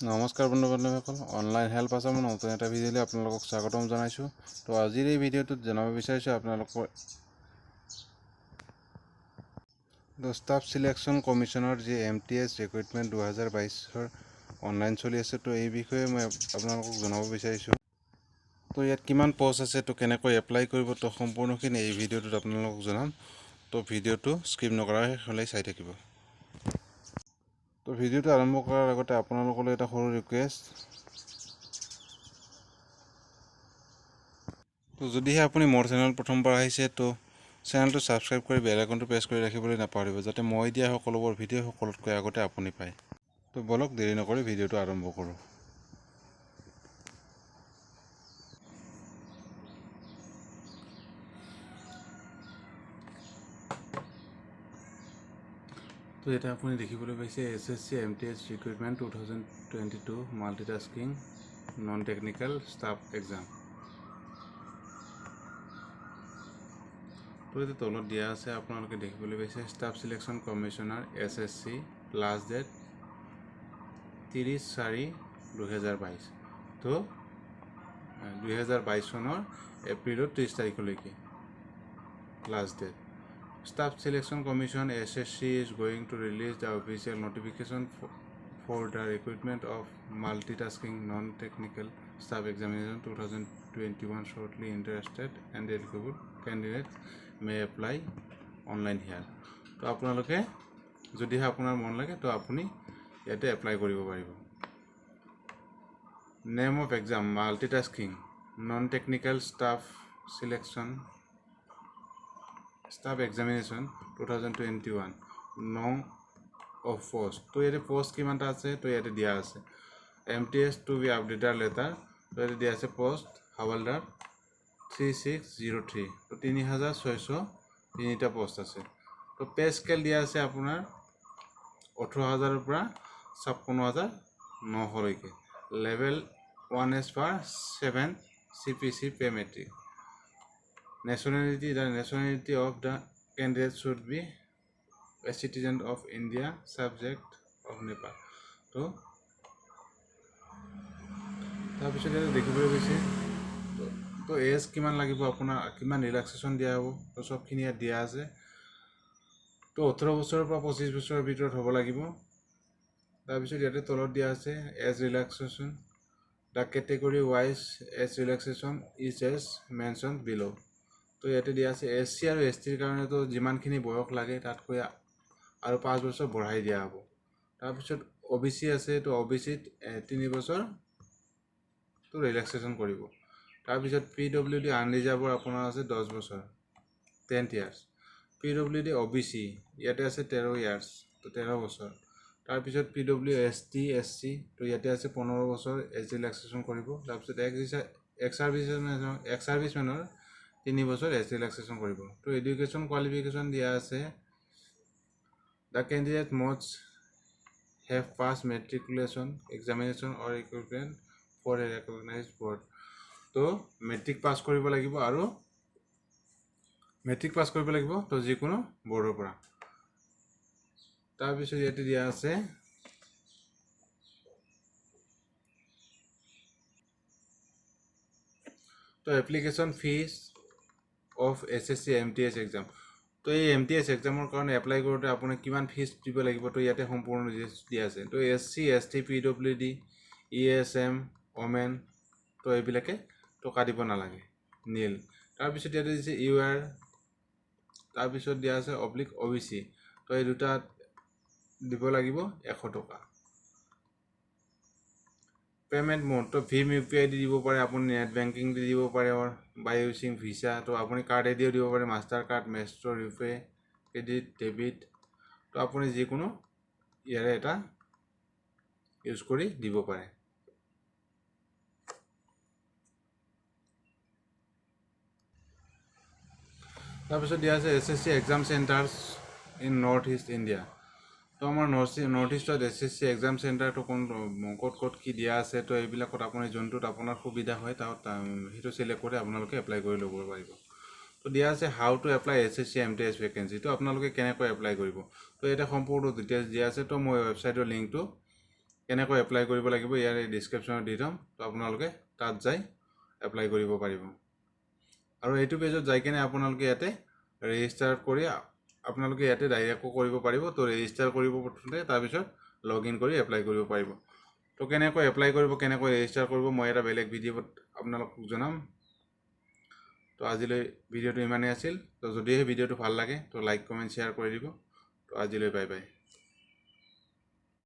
নমস্কাৰ বন্ধু বান্ধৱীসকল, online help আছামৰ নতুন এটা ভিডিঅ'লৈ আপোনালোকক স্বাগতম জনাইছোঁ। তো আজিৰ এই ভিডিঅ'টোত জনাব বিচাৰিছোঁ আপোনালোকৰ ষ্টাফ চিলেকশ্যন কমিশ্যনৰ যি এমটিএছ ৰিক্ৰুইটমেণ্ট 2022ৰ অনলাইন চলি আছে, তো এই বিষয়ে মই আপোনালোকক জনাব বিচাৰিছোঁ। তো ইয়াত কিমান পষ্ট আছে, তো কেনেকৈ এপ্লাই কৰিব, তো সম্পূৰ্ণখিনি এই ভিডিঅ'টোত আপোনালোকক জনাম। তো ভিডিঅ'টো স্কিপ নকৰাকৈ শেষলৈ চাই থাকিব। তো ভিডিঅ'টো আৰম্ভ কৰাৰ আগতে আপোনালোকলৈ এটা সৰু ৰিকুৱেষ্ট। তো যদিহে আপুনি মোৰ চেনেল প্ৰথমবাৰ আহিছে, তো চেনেলটো ছাবস্ক্ৰাইব কৰি বেল আইকনটো প্ৰেছ কৰি ৰাখিবলৈ নাপাহৰিব, যাতে মই দিয়া সকলোবোৰ ভিডিঅ' সকলোতকৈ আগতে আপুনি পায়। তো বলক, দেৰি নকৰি ভিডিঅ'টো আৰম্ভ কৰোঁ। তো এতিয়া আপুনি দেখিবলৈ পাইছে SSC MTS recruitment 2022 multitasking non technical staff exam। তো এতিয়া তলত দিয়া আছে, আপোনালোকে দেখিবলৈ পাইছে staff selection commissioner SSC last date 30/4/2022। তো 2022 চনৰ এপ্ৰিলৰ 30 তাৰিখলৈকে last date. Staff Selection Commission SSC is going to release the official notification for the recruitment of multitasking non-technical staff examination 2021 shortly. Interested and eligible candidates may apply online here. তো আপোনালোকে যদিহে আপোনাৰ মন লাগে, তো আপুনি ইয়াতে এপ্লাই কৰিব পাৰিব। Name of exam multitasking non technical staff selection staff examination 2021। No of post. তো ইয়াতে পষ্ট কিমানটা আছে, তো ইয়াতে দিয়া আছে MTS to be updated later। তো ইয়াতে দিয়া আছে পষ্ট হাৱালদাৰ 3603। তো 3603টা পষ্ট আছে। তো পে স্কেল দিয়া আছে আপোনাৰ 18,000ৰ পৰা 56,900লৈকে। Level 1 as per 7 CPC pay matrix। Nationality, the nationality of the candidate should be a citizen of India, subject of Nepal। তো তাৰপিছত ইয়াতে দেখিবলৈ পাইছে, তো এজ কিমান লাগিব আপোনাৰ, কিমান ৰিলেক্সেশ্যন দিয়া হ'ব, তো চবখিনি ইয়াত দিয়া আছে। তো 18 বছৰৰ পৰা 25 বছৰৰ ভিতৰত হ'ব লাগিব। তাৰপিছত ইয়াতে তলত দিয়া আছে age relaxation, the category wise age relaxation is as mention below। তো ইয়াতে দিয়া আছে এছ চি আৰু এছ টিৰ কাৰণেতো যিমানখিনি বয়স লাগে তাতকৈ আৰু 5 বছৰ বঢ়াই দিয়া হ'ব। তাৰপিছত অ' বি চি আছে, তো অ' বি চিত 3 বছৰ তো ৰিলেক্সেশ্যন কৰিব। তাৰপিছত পি ডব্লিউ ডি আনৰিজাৰ্ভৰ আপোনাৰ আছে 10 বছৰ, 10 ইয়াৰ্ছ। PWD OBC ইয়াতে আছে 13 ইয়াৰ্ছ, তো 13 বছৰ। তাৰপিছত P W S T S C, তো ইয়াতে আছে 15 বছৰ এজ ৰিলেক্সেশ্যন কৰিব। তাৰপিছত এক্স ছাৰ্ভিচমেনৰ 3 বছৰ এজ ৰিলেক্সেশ্যন কৰিব। তো এডুকেশ্যন কোৱালিফিকেশ্যন দিয়া আছে, the candidate must have pass matriculation examination or equipment for a recognise board। তো মেট্ৰিক পাছ কৰিব লাগিব আৰু মেট্ৰিক পাছ কৰিব লাগিব তো যিকোনো বৰ্ডৰ পৰা। তাৰপিছত ইয়াতে দিয়া আছে তো application fees of SSC MTS exam। তো এই এমটিএছ এক্সামৰ কাৰণে এপ্লাই কৰোঁতে আপুনি কিমান ফিজ দিব লাগিব, তো ইয়াতে সম্পূৰ্ণ দিয়া আছে। তো SC ST PWD ESM women, তো এইবিলাকে টকা দিব নালাগে, নীল। তাৰপিছত ইয়াতে দিছে ইউ আৰ, তাৰপিছত দিয়া আছে অব্লিক অ' বি চি, তো এই দুটা দিব লাগিব 100 টকা। পে'মেণ্ট মোড, তো ভীম ইউ পি আই দি দিব পাৰে আপুনি, নেট বেংকিং দি দিব পাৰে, অৰ বাই ইউজিং ভিছা, তো আপুনি কাৰ্ডেদিও দিব পাৰে, master card, Maestro, RuPay, credit, debit, তো আপুনি যিকোনো ইয়াৰে এটা ইউজ কৰি দিব পাৰে। তাৰপিছত দিয়া আছে SSC exam centres in North East India। তো আমাৰ নৰ্থ ইষ্টত এছ এছ চি এক্সাম চেণ্টাৰটো কোন ক'ত ক'ত কি দিয়া আছে, তো এইবিলাকত আপুনি যোনটোত আপোনাৰ সুবিধা হয় তাত সেইটো চিলেক্ট কৰি আপোনালোকে এপ্লাই কৰি ল'ব পাৰিব। তো দিয়া আছে how to apply SSC MTS vacancy, তো আপোনালোকে কেনেকৈ এপ্লাই কৰিব, তো ইয়াতে সম্পূৰ্ণ ডিটেইলছ দিয়া আছে। তো মই ৱেবছাইটৰ লিংকটো কেনেকৈ এপ্লাই কৰিব লাগিব ইয়াৰে ডিছক্ৰিপশ্যনত দি থ'ম। তো আপোনালোকে তাত যাই এপ্লাই কৰিব পাৰিব। আৰু এইটো পেজত যাই কেনে আপোনালোকে ইয়াতে ৰেজিষ্টাৰ কৰি আপোনালোকে ইয়াতে ডাইৰেক্টো কৰিব পাৰিব। তো ৰেজিষ্টাৰ কৰিব প্ৰথমতে, তাৰপিছত লগ ইন কৰি এপ্লাই কৰিব পাৰিব। তো কেনেকৈ এপ্লাই কৰিব, কেনেকৈ ৰেজিষ্টাৰ কৰিব, মই এটা বেলেগ ভিডিঅ'ত আপোনালোকক জনাম। তো আজিলৈ ভিডিঅ'টো ইমানেই আছিল। তো যদিহে ভিডিঅ'টো ভাল লাগে, তো লাইক, কমেণ্ট, শ্বেয়াৰ কৰি দিব। তো আজিলৈ বাই বাই।